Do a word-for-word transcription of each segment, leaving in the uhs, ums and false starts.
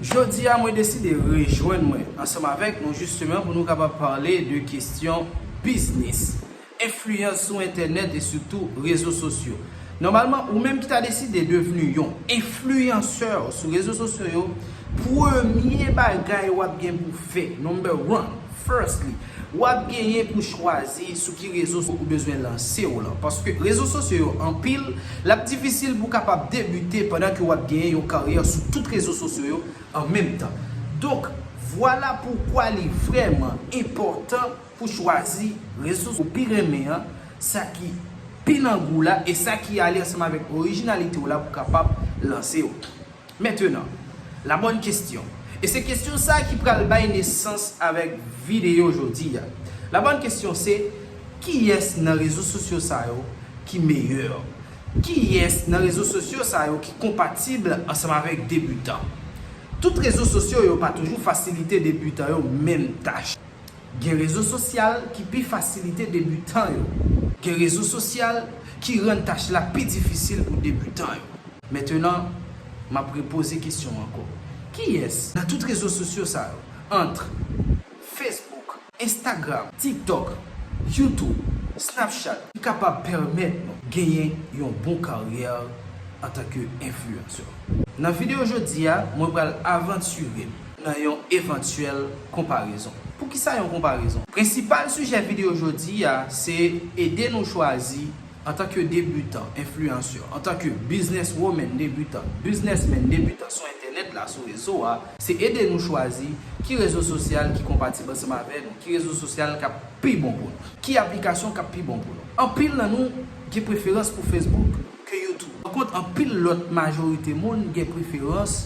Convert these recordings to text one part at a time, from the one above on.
Jodi a, mwen deside rejwenn mwen ansanm avèk nou jisteman pou nou kapab pale de kesyon biznis, enfliyans sou entènèt e sitou rezo sosyo. Nòmalman, ou menm ki ta deside devni yon enfliyansè sou rezo sosyo yo, premye bagay w ap gen pou fè, number one, firstly, w ap genyen pou chwazi sou ki rezo ou bezwen lanse w lan. Paske rezo sosyo yo anpil, l ap difisil pou w kapab debite pandan ke w ap genyen yon karyè sou tout rezo sosyo yo an menm tan. Donk, vwala poukwa li vrèman enpòtan pou chwazi rezo ou pi renmen an, sa ki pi nan gou la e sa ki ale ansanm avèk orijinalite w la pou kapab lanse w. Mentenan, la bòn kesyon. E se kesyon sa ki pral bay nesans avèk videyo jodi a. La bòn kesyon se, kiyès nan rezo sosyo sa yo ki meyè? Kiyès nan rezo sosyo sa yo ki konpatib ansanm avèk debitan? Tout rezo sosyo yo pa toujou fasilite debitan yo menm tach. Gen rezo sosyal ki pi fasilite debitan yo. Gen rezo sosyal ki rann tach la pi difisil pou debitan yo. Mentenan, m ap repoze kesyon ankò. Kiyès nan tout rezo sosyo sa yo, ant Facebook, Instagram, TikTok, YouTube, Snapchat, ki kapab pèmèt nou genyen yon bon karyè antanke enfliyansè? Nan videyo jodi a, mwen pral avantire m nan yon evantyèl konparezon. Poukisa yon konparezon? Prensipal sijè videyo jodi a se ede nou chwazi antanke debitan, enfliyansè, antanke businesswoman debitan, businessman debitan sou entènèt la, sou rezo a, se ede nou chwazi ki rezo sosyal ki konpatib ansanm avè nou, ki rezo sosyal k ap pi bon pou nou, ki aplikasyon k ap pi bon pou nou. Anpil nan nou gen preferans pou Facebook ke YouTube. Pankont, anpil lòt majorite moun gen preferans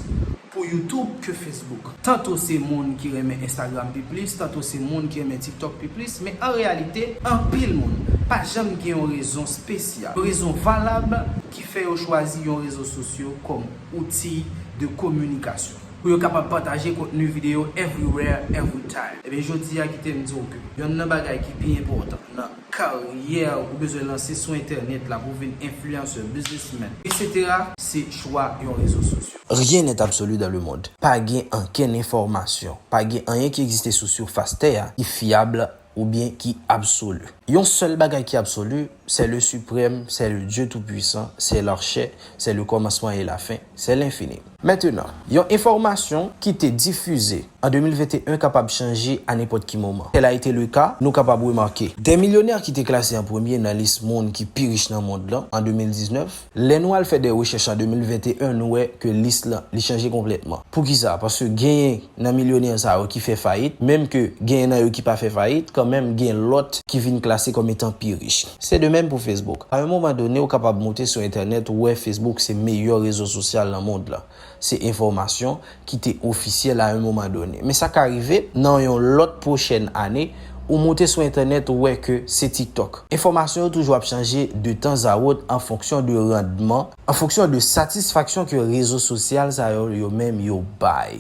pou YouTube ke Facebook. Tanto se moun ki renmen Instagram pi plis, tanto se moun ki renmen TikTok pi plis, men an reyalite, anpil moun pa janm gen yon rezon espesyal, yon rezon valab ki fè yo chwazi yon rezo sosyo kòm outi de kominikasyon pou yo kapab pataje kontni videyo everywhere, every time. Ebyen, jodi a, kite m di w ke yonn nan bagay ki pi enpòtan nan karyè ou bezwen lanse sou entènèt la pou vin enfliyansè, biznismen, etsetera, se chwa yon rezo sosyo. Rien n'est absolu dans le monde. Pa gen ankenn enfòmasyon, pa gen anyen ki egziste sou sifas tè a ki fyab oubyen ki absoli. Yon sèl bagay ki absoli, c'est le suprême, c'est le Dieu tout-puissant, c'est l'arche, c'est le commencement et la fin, c'est l'infini. Mentenan, yon enfòmasyon ki te difize an de mil venteyen kapab chanje a nenpòt ki moman. Tel a été le cas, nou kapab remake. De milyonè ki te klase an premye nan lis moun ki pi rich nan mond lan an de mil diznèf, lè nou al fè de rechèch an de mil venteyen, nou wè ke lis lan, li chanje konplètman. Poukisa? Paske genyen nan milyonè sa yo ki fè fayit, menm ke genyen nan yo ki pa fè fayit, kanmenm gen lòt ki vin klase kòm etan pi rich. Se de menm pou Facebook. A yon moman done, ou kapab moute sou entènèt, ou wè Facebook se meyè rezo sosyal nan mond lan. Se enfòmasyon ki te ofisyèl a yon moman done. Men sa ka rive nan yon lòt pwochèn ane, ou moute sou entènèt, ou wè ke se TikTok. Enfòmasyon yo toujou ap chanje de tanzawòt an fonksyon de randman, an fonksyon de satisfaksyon ke rezo sosyal sa yo, yo menm yo bay,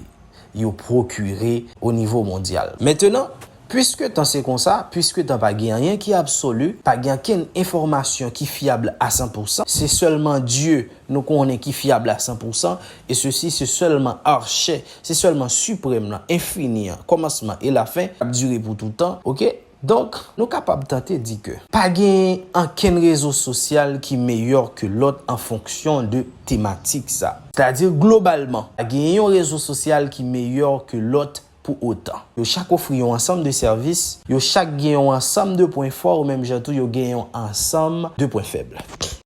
yo pwokire o nivo mondyal. Mentenan, piske tan se konsa, piske tan pa gen anyen ki absoli, pa gen ankenn enfòmasyon ki fyab a san pou san, se sèlman Dye nou konnen ki fyab a san pou san, e sesi se sèlman Arche, se sèlman Siprèm lan, Enfini an, kòmansman e lafen, k ap dire pou toutan, oke? Donk, nou kapab tante di ke pa gen ankenn rezo sosyal ki meyè ke lòt an fonksyon de tematik sa. Sètadi, globalman, pa gen yon rezo sosyal ki meyè ke lòt pou otan. Yo chak ofri yon ansanm de sèvis, yo chak gen yon ansanm de pwen fò, ou menm jan tou yo gen yon ansanm de pwen fèb.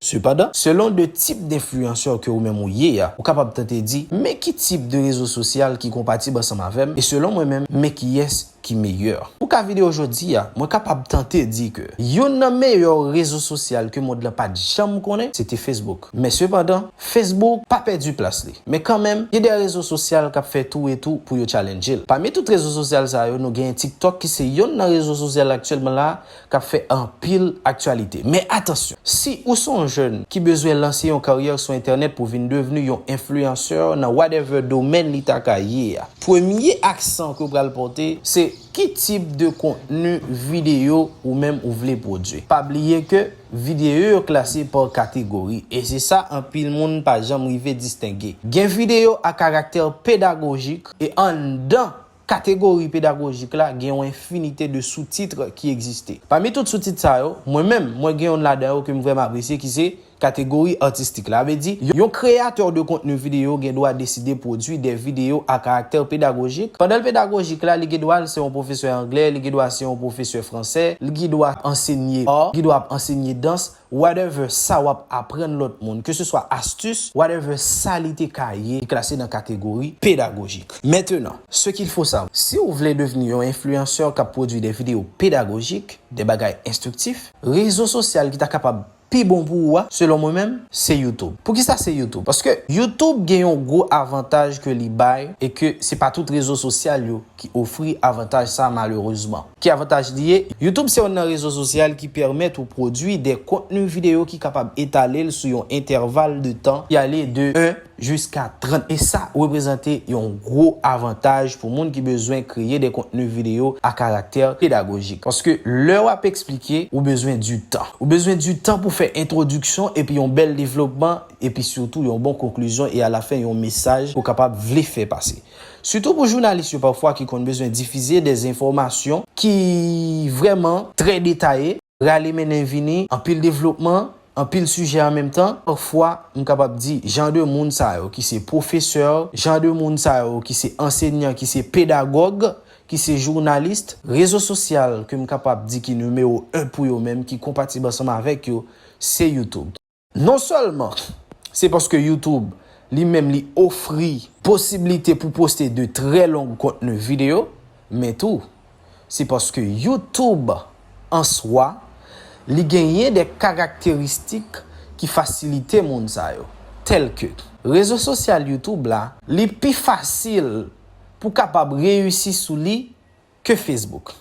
Sepandan, selon de tip denfliyansè ke ou menm ou ye a, ou kapab tante di, men ki tip de rezo sosyal ki konpatib ansanm avè m, e selon mwen menm, men kiyès ki meyè. Pou ka videyo jodi a, mwen kapab tante di ke youn nan meyè rezo sosyal ke mond lan pa t janm konnen, se te Facebook. Men sepandan, Facebook pa pèdi plas li. Men kanmenm, gen de rezo sosyal k ap fè tou e tou pou yo challenge l. Pami tout rezo sosyal sa yo, nou genyen TikTok ki se youn nan rezo sosyal aktyèlman la k ap fè anpil aktyalite. Men atansyon, si ou se yon jèn ki bezwen lanse yon karyè sou entènèt pou vin devni yon enfliyansè nan whatever domèn li ta ka ye a, premye aksan ke w pral pote, se Ki tip de kontni videyo ou menm ou vle pwodui? Pa bliye ke videyo yo klase pa kategori, e se sa anpil moun pa janm rive distenge. Gen videyo a karaktè pedagojik, e anndan kategori pedagojik la, gen yon enfinite de soutit ki egziste. Pami tout soutit sa yo, mwen menm, mwen gen youn ladan yo ke m vrèman apresye, ki se kategori atistik la. Sa vle di, yon kreyatè de kontni videyo gen dwa deside pwodui de videyo a karaktè pedagojik. Pandan l pedagojik la, li gen dwa al se yon pwofesè anglè, li gen dwa se yon pwofesè fransè, li gen dwa ansenye ar, li gen dwa ap ansenye dans, whatever sa w ap aprann lòt moun, ke se swa astis, whatever sa li te ka ye, li klase nan kategori pedagojik. Mentenan, ce qu'il faut savoir, si w vle devni yon enfliyansè k ap pwodui de videyo pedagojik, de bagay enstriktif, rezo sosyal ki ta kapab pi bon pou ou a, selon mwen menm, se YouTube. Poukisa se YouTube? Paske YouTube gen yon gwo avantaj ke li bay e ke se pa tout rezo sosyal yo ki ofri avantaj sa, malerezman. Ki avantaj li ye? YouTube se youn nan rezo sosyal ki pèmèt ou pwodui de kontni videyo ki kapab etale l sou yon entèval de tan ki ale de en jiska trant. E sa reprezante yon gwo avantaj pou moun ki bezwen kreye de kontni videyo a karaktè pedagojik. Paske lè w ap eksplike, ou bezwen di tan. Ou bezwen di tan pou fè entwodiksyon epi yon bèl devlopman, epi sitou yon bon konklizyon e alafen yon mesaj ou kapab vle fè pase. Sitou pou jounalis yo pafwa ki konn bezwen difize de enfòmasyon ki vrèman trè detaye, rale mennen vini, anpil devlopman, anpil sijè an menm tan. Pafwa, m kapab di, jan de moun sa yo ki se pwofesè, jan de moun sa yo ki se ansenyan, ki se pedagòg, ki se jounalis, rezo sosyal ke m kapab di ki nimewo en pou yo menm, ki konpatib ansanm avèk yo, se YouTube. Non sèlman se paske YouTube li menm li ofri posiblite pou poste de trè long kontni videyo, men tou se paske YouTube an swa li genyen de karakteristik ki fasilite moun sa yo, tèlke rezo sosyal YouTube la, li pi fasil pou kapab reyisi sou li ke Facebook.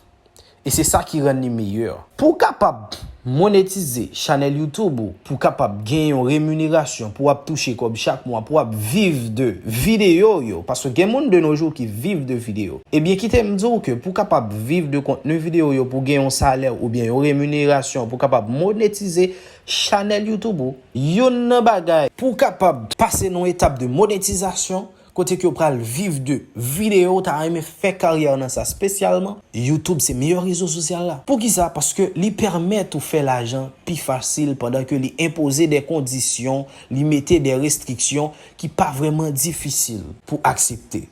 E se sa ki rann li meyè. Pou w kapab monetize chanèl YouTube ou, pou w kapab gen yon reminerasyon, pou w ap touche kòb chak mwa, pou w ap viv de videyo yo, paske gen moun de nos jours ki viv de videyo. Ebyen, kite m di w ke pou w kapab viv de kontni videyo yo, pou w gen yon salè oubyen yon reminerasyon, pou w kapab monetize chanèl YouTube ou, youn nan bagay pou w kapab pase nan yon etap de monetizasyon, kote ke w pral viv de videyo, w ta renmen fè karyè nan sa espesyalman, YouTube se meyè rezo sosyal la. Poukisa? Paske li pèmèt ou fè lajan pi fasil pandan ke li enpoze de kondisyon, li mete de restriksyon ki pa vrèman difisil pou aksepte,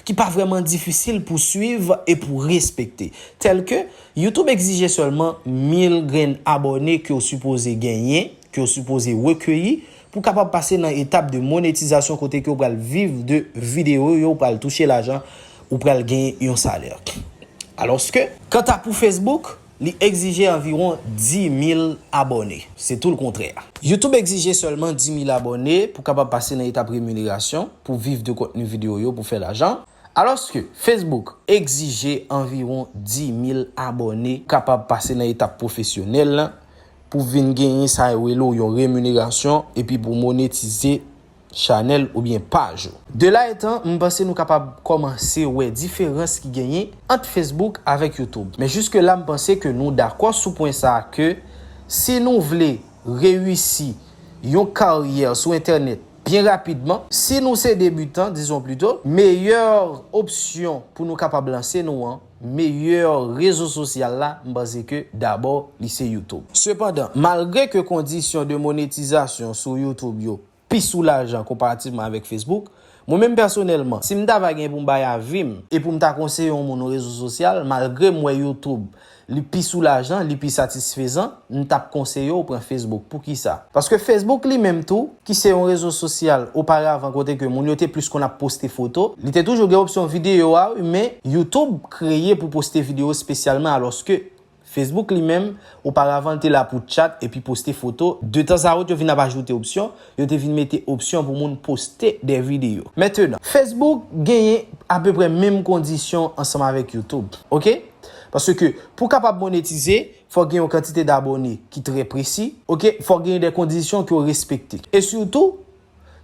ki pa vrèman difisil pou swiv e pou respekte. Tèlke YouTube egzije sèlman mil grenn abòne ke w sipoze genyen, ke w sipoze rekeyi, pou w kapab pase nan etap de monetizasyon kote ke w pral viv de videyo yo, w pral touche lajan, ou pral gen yon salè. Alòske, kanta pou Facebook, li egzije anviwon dis mil abòne. Se tou lekontrè. YouTube egzije sèlman dis mil abòne pou kapab pase nan etap reminerasyon, pou viv de kontni videyo yo, pou fè lajan. Alòske Facebook egzije anviwon dis mil abòne kapab pase nan etap pwofesyonèl lan pou vin genyen sa yo rele yon reminerasyon epi pou monetize chanèl oubyen paj ou. De la etan, m panse nou kapab kòmanse wè diferans ki genyen ant Facebook avèk YouTube. Men jiske la, m panse ke nou dakò sou pwen sa a ke si nou vle reyisi yon karyè sou entènèt byen rapidman, si nou se debitan, dizon plito, meyè opsyon pou nou kapab lanse nou an, meyè rezo sosyal la, m panse ke dabò li se YouTube. Sepandan, malgre ke kondisyon de monetizasyon sou YouTube yo pi soulajan konparativman avèk Facebook, mwen menm pèsonèlman, si m ta va gen pou m bay avi m e pou m ta konseye yon moun yon rezo sosyal, malgre m wè YouTube li pi soulajan, li pi satisfezan, m t ap konseye w pran Facebook. Poukisa? Paske Facebook li menm tou, ki se yon rezo sosyal oparavan kote ke moun yo te plis konn ap poste foto, li te toujou gen opsyon videyo a, wi, men YouTube kreye pou poste videyo espesyalman, alòske Facebook li menm, oparavan, li te la pou chat epi poste foto. De tan sa wot, yo vin ap ajoute opsyon, yo te vin mete opsyon pou moun poste de videyo. Mentenan, Facebook genyen apeprè menm kondisyon ansanm avèk YouTube, oke? Paske pou kapab monetize, fò gen yon kantite dabòne ki trè presi, oke? Fò gen de kondisyon ke w respekte. E sitou,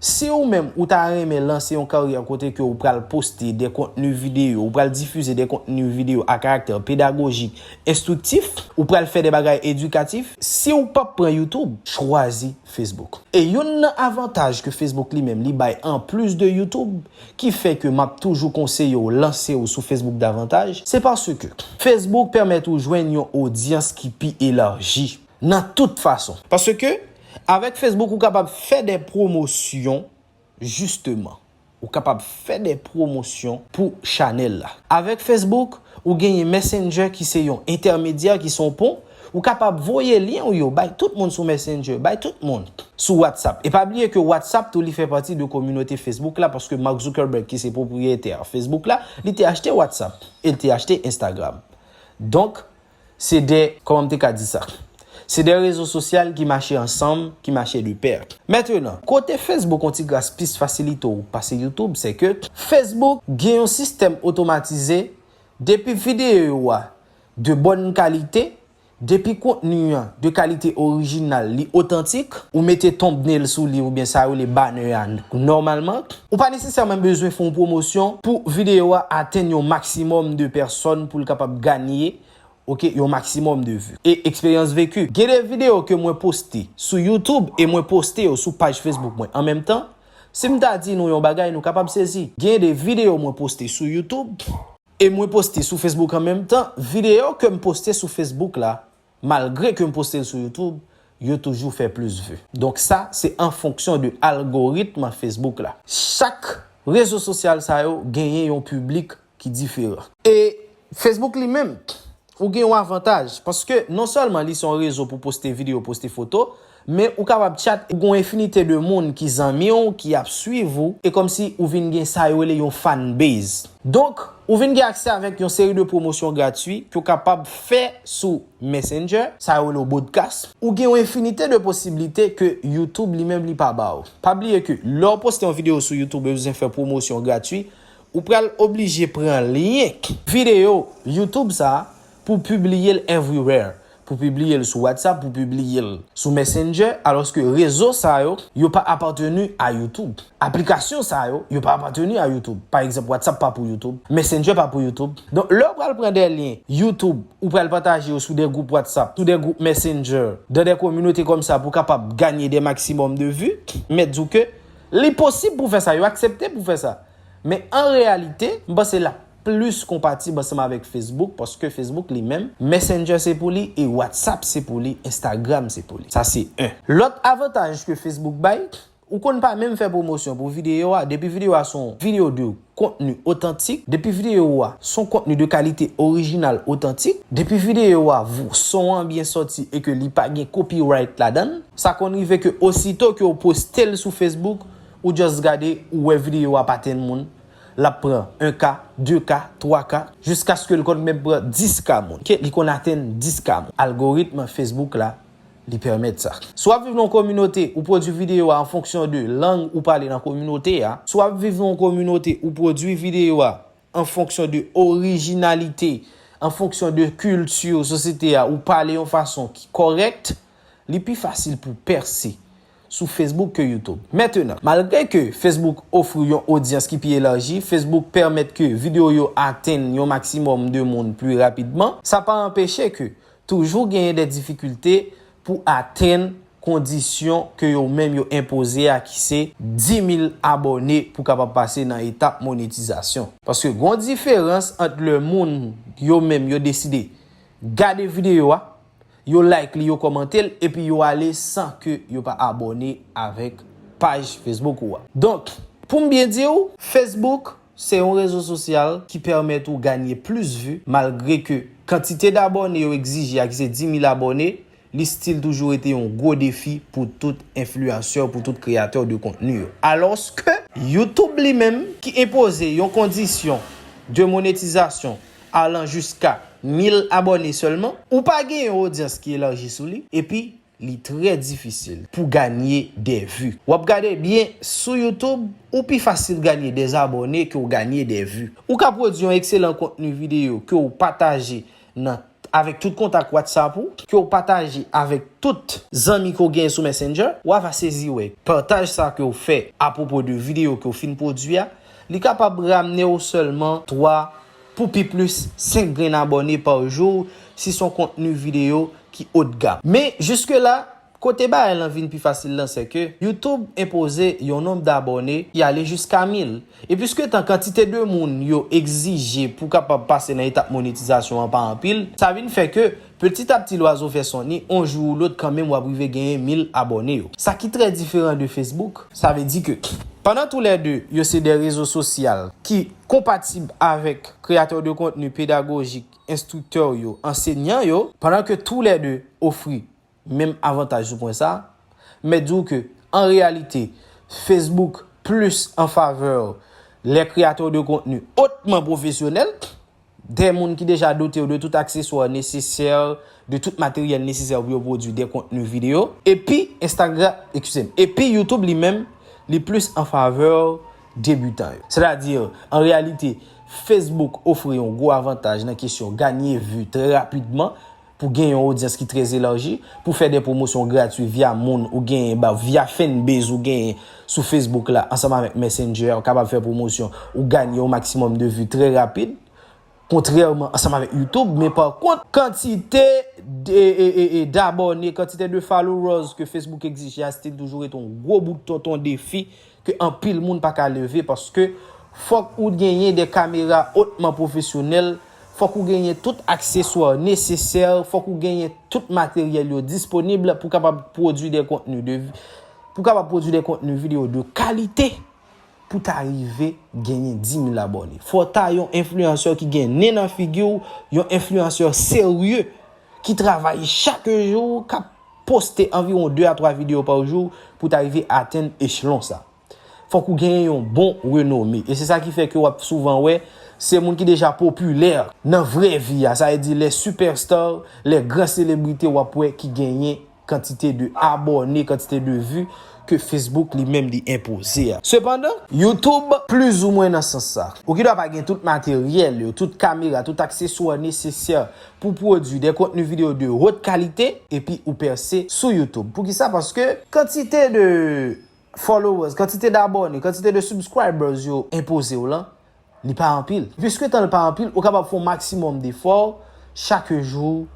Si ou menm ou ta renmen lanse yon karyè kote ke ou pral poste de kontni videyo, ou pral difize de kontni videyo a karaktè pedagojik, enstriktif, ou pral fè de bagay edikatif, si ou p ap pran YouTube, chwazi Facebook. E youn nan avantaj ke Facebook li menm li bay anplis de YouTube, ki fè ke m ap toujou konseye w lanse w sou Facebook davantaj, se paske Facebook pèmèt ou jwenn yon odyans ki pi elaji nan tout fason. Paske avèk Facebook, ou kapab fè de pwomosyon, jisteman. Ou kapab fè de pwomosyon pou chanèl la. Avèk Facebook, ou genyen Messenger ki se yon entèmedyè, ki se yon pon. Ou kapab voye lyen ou yo bay tout moun sou Messenger, bay tout moun sou WhatsApp. E pa bliye ke WhatsApp tou li fè pati de kominote Facebook la, paske Mark Zuckerberg, ki se pwopriyetè Facebook la, li te achte WhatsApp e li te achte Instagram. Donk, se de, kòman m te ka di sa? Se de rezo sosyal ki mache ansanm, ki mache de pè. Mentenan, kote Facebook yon ti gras plis fasilite w pase YouTube, se ke Facebook gen yon sistèm otomatize, depi videyo a de bòn kalite, depi kontni an de kalite orijinal, li otantik, ou mete thumbnail sou li oubyen sa yo rele banner a nòmalman, ou pa nesesèman bezwen fè yon pwomosyon pou videyo a atenn yon maksimòm de pèsòn pou l kapab ganye, ok, yon maksimòm de vi. E eksperyans veki. Gen de videyo ke mwen poste sou YouTube e mwen poste yo sou paj Facebook mwen an menm tan. Si m ta di nou yon bagay, nou kapab sezi. Gen de videyo mwen poste sou YouTube e mwen poste sou Facebook an menm tan. Videyo ke m poste sou Facebook la, malgre ke m poste l sou YouTube, yo toujou fè plis vi. Donk sa, se an fonksyon de algoritm Facebook la. Chak rezo sosyal sa yo genyen yon piblik ki diferan. E Facebook li menm, ou gen yon avantaj, paske non sèlman li se yon rezo pou poste videyo, poste foto, men ou kapab chat, ou gen yon enfinite de moun ki zanmi w, ki ap swiv ou, e kòmsi ou vin gen sa yo rele yon fan base. Donk, ou vin gen aksè avèk yon seri de pwomosyon gratwi ke w kapab fè sou Messenger, sa yo rele w broadcast. Ou gen yon enfinite de posiblite ke YouTube li menm li pa ba w. Pa bliye ke lè w poste yon videyo sou YouTube, ou bezwen fè pwomosyon gratwi, ou pral oblije pran lyen videyo YouTube sa a pou pibliye l everywhere, pou pibliye l sou WhatsApp, pou pibliye l sou Messenger, alòske rezo sa yo, yo pa apateni a YouTube. Aplikasyon sa yo, yo pa apateni a YouTube. Pa egzanp, WhatsApp pa pou YouTube, Messenger pa pou YouTube. Donk, lè w pral pran de lyen YouTube, ou pral pataje yo sou de gwoup WhatsApp, sou de gwoup Messenger, dan de kominote kòmsa pou kapab ganye de maksimòm de vi, m mèt di w ke li posib pou fè sa, yo aksepte pou fè sa. Men an reyalite, m panse l ap plis konpatib ansanm avèk Facebook, paske Facebook li menm, Messenger se pou li, e WhatsApp se pou li, Instagram se pou li. Sa se en. Lòt avantaj ke Facebook bay, ou konn pa menm fè pwomosyon pou videyo a, depi videyo a se yon videyo de kontni otantik, depi videyo a se yon kontni de kalite orijinal otantik, depi videyo a vo-, son an byen sòti e ke li pa gen copyright ladan l, sa konn rive ke osito ke w poste l sou Facebook, ou just gade, ou wè videyo a pa atenn moun, l ap pran en K, de K, twa K, jiskaske l konn menm pran dis K moun. Ke li konn atenn dis K moun. Algoritm Facebook la, li pèmèt sa. Si w ap viv nan yon kominote, ou pwodui videyo a an fonksyon de lang ou pale nan kominote a. Si w ap viv nan yon kominote, ou pwodui videyo a an fonksyon de orijinalite, an fonksyon de kilti sosyete a, ou pale yon fason ki kòrèk, li pi fasil pou pèse sou Facebook ke YouTube. Mentenan, malgre ke Facebook ofri yon odyans ki pi elaji, Facebook pèmèt ke videyo yo atenn yon maksimòm de moun pli rapidman, sa pa anpeche ke toujou genyen de difikilte pou atenn kondisyon ke yo menm yo enpoze a, ki se di mil abòne pou kapab pase nan etap monetizasyon. Paske gon diferans ant lè moun yo menm yo deside gade videyo a, yo like li, yo kòmante l, epi yo ale san ke yo pa abòne avèk paj Facebook ou a. Donk, pou m byen di w, Facebook se yon rezo sosyal ki pèmèt ou ganye plis vi, malgre ke kantite dabòne yo egzije a, ki se di mil abòne, li still toujou rete yon gwo defi pou tout enfliyansè, pou tout kreyatè de kontni yo. Alòske YouTube li menm, ki enpoze yon kondisyon de monetizasyon alan jiska mil abòne sèlman, ou pa gen yon odyans ki elaji sou li, epi li trè difisil pou ganye de vi. W ap gade byen sou YouTube, ou pi fasil ganye de abòne ke w ganye de vi. Ou ka pwodui yon ekselan kontni videyo ke w pataje nan avèk tout kontak WhatsApp ou, ke w pataje avèk tout zanmi ke w genyen sou Messenger, w ava sezi wè pataj sa ke w fè apwopo de videyo ke w fin pwodui a, li kapab ramne w sèlman twa, pou pi plis, senk grenn abòne pa jou, si se yon kontni videyo ki haut de gamme. Men, jiske la, kote bagay lan vin pi fasil lan, se ke YouTube enpoze yon nonb dabòne ki ale jiska mil. E piske tan kantite de moun yo egzije pou kapab pase nan etap monetizasyon an pa anpil, sa vin fè ke peti a pti lwazo fè son ni, on jou ou lot kanmenm w ap rive genyen mil abòne yo. Sa ki trè diferan de Facebook, sa vle di ke pandan toulède yo se de rezo sosyal ki konpatib avèk kreyatè de kontni pedagojik, enstriktè yo, ansenyan yo, pandan ke toulède ofri menm avantaj sou pwen sa, m mèt di w ke, an reyalite, Facebook plis an favè les créateurs de contenu hautement professionnels, de moun ki deja dote yo de tout akseswa nesesè, de tout materyèl nesesè pou yo pwodui de kontni videyo. Epi Instagram, eskize m, epi YouTube li menm, li plis an favè debitan yo. Sètadi, an reyalite, Facebook ofri yon gwo avantaj nan kesyon ganye vi trè rapidman, pou gen yon odyans ki trè elaji, pou fè de pwomosyon gratui via moun ou genyen, ba, via fanbase ou genyen sou Facebook la, ansanm avèk Messenger, ou kapab fè pwomosyon, ou ganye yon maksimòm de vi trè rapid, kontrèman ansanm avèk YouTube, men pa kont, kantite de, e, e, e, dabòne, kantite de followers ke Facebook egzije a, still toujou rete yon gwo bout tonton defi ke anpil moun pa ka leve, paske fòk ou genyen de kamera hautement professionnel, fòk ou genyen tout akseswa nesesè, fòk ou genyen tout materyèl yo disponib pou kapab pwodui de kontni de, pou kapab pwodui de kontni videyo de kalite pou ta rive genyen dis mil abòne. Fò w ta yon enfliyansè ki gen nen nan figi w, yon enfliyansè serye, ki travay chak jou, k ap poste anviwon de a twa videyo pa jou pou ta rive atenn echelon sa. Fòk ou genyen yon bon renome. E se sa ki fè ke w ap souvan wè se moun ki deja popilè nan vrè vi a, sa vle di les superstars, les grandes célébrités w ap wè ki genyen kantite de abòne, kantite de vi ke Facebook li menm li enpoze a. Sepandan, YouTube, plizoumwen nan sans sa. Ou gen dwa pa gen tout materyèl yo, tout kamera, tout akseswa nesesè pou pwodui de kontni videyo de haute qualité, epi ou pèse sou YouTube. Poukisa? Paske kantite de followers, kantite dabòne, kantite de subscribers yo enpoze w lan, li pa anpil. Piske tan l pa anpil, ou kapab fè yon maksimòm defò chak jou,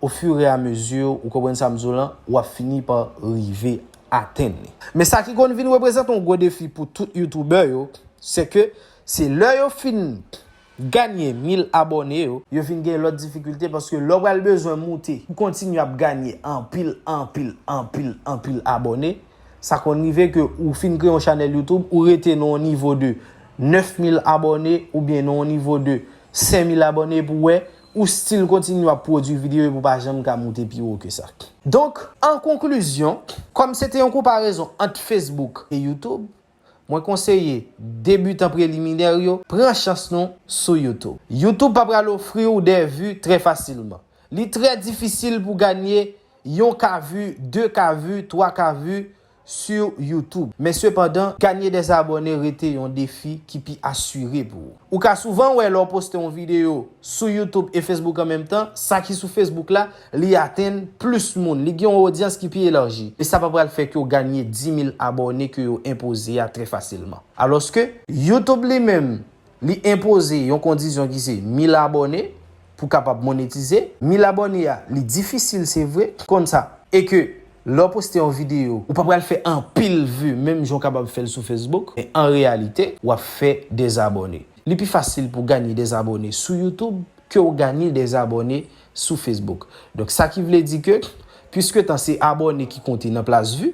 au fur et à mesure, ou konprann sa m di w lan, w ap fini pa rive atenn li. Men sa ki konn vin reprezante yon gwo defi pou tout youtubè yo, se ke se lè yo fin ganye mil abòne yo, yo vin gen lòt difikilte, paske lè w pral bezwen moute pou kontinye ap ganye anpil, anpil, anpil, anpil abòne, sa konn rive ke ou fin kreye yon chanèl YouTube, ou rete nan yon nivo de nèf mil abòne oubyen nan yon nivo de senk mil abòne pou wè ou still kontinye ap pwodui videyo epi w pa janm ka moute pi wo ke sa. Donk, an konklizyon, kòm se te yon konparezon ant Facebook e YouTube, mwen konseye debitan preliminè yo, pran chans nou sou YouTube. YouTube pa pral ofri w de vi trè fasilman. Li trè difisil pou ganye yon ka vi, de ka vi, twa ka vi sou YouTube. Men sepandan, ganye de abòne rete yon defi ki pi asire pou ou. Ou ka souvan wè lè w poste yon videyo sou YouTube e Facebook an menm tan, sa ki sou Facebook la, li atenn plis moun, li gen yon odyans ki pi elaji. E sa pa pral fè ke w ganye dis mil abòne ke yo enpoze a trè fasilman. Alòske, YouTube li menm, li enpoze yon kondisyon ki se mil abòne pou kapab monetize. Mil abòne a, li difisil, se vre, konn sa. E ke lè w poste yon videyo, ou pa pral fè anpil vi, menm jan w kapab fè l sou Facebook. Men an reyalite, w ap fè de abòne. Li pi fasil pou ganye de abòne sou YouTube ke w ganye de abòne sou Facebook. Donk, sa ki vle di ke, piske tan se abòne ki konte nan plas vi,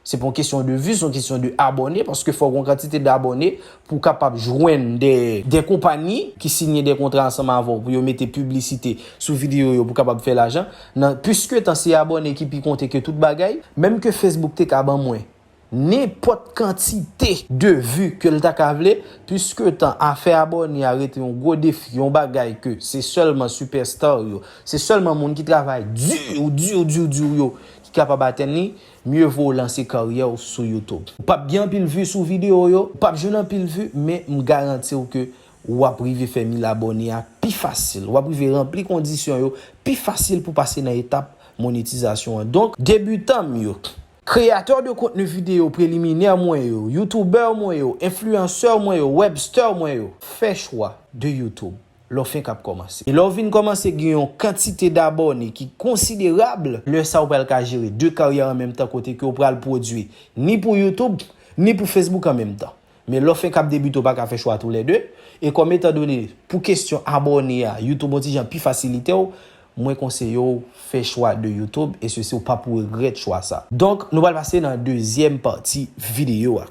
se pa yon kesyon de vi, se yon kesyon de abòne, paske fò w gen yon kantite de abòne pou w kapab jwenn de, de konpayi ki siyen de kontra ansanm avè w pou yo mete piblisite sou videyo yo pou kapab fè lajan. Nan, piske tan se abòne ki pi konte ke tout bagay, menm ke Facebook te ka ban mwen nenpòt kantite de vi ke l ta ka vle, piske tan afè abòne a rete yon gwo defi, yon bagay ke se sèlman superstar yo, se sèlman moun ki travay di, di, di, di yo ki kapab atenn li, mye vo w lanse karyè w sou YouTube. Ou p ap gen anpil vi sou videyo yo, ou p ap jwenn anpil vi, men m garanti w ke w ap rive fè mil abòne a pi fasil. W ap rive ranpli kondisyon yo pi fasil pou pase nan etap monetizasyon an. Donk, debitan m yo, kreyatè de kontni videyo preliminè mwen yo, youtubè mwen yo, enfliyansè mwen yo, webster mwen yo, fè chwa de YouTube lè w fenk ap kòmanse. E lè w vin kòmanse gen yon kantite dabòne ki konsiderab, lè sa w pral ka jere de karyè an menm tan kote ke w pral pwodui ni pou YouTube, ni pou Facebook an menm tan. Men lè w fenk ap debite, w pa ka fè chwa toulède. E kòm etan done, pou kesyon abòne a, YouTube yon ti jan pi fasilite w, mwen konseye w fè chwa de YouTube, e sesi w pa pou regrèt chwa sa. Donk, nou pral pase nan dezyèm pati videyo a.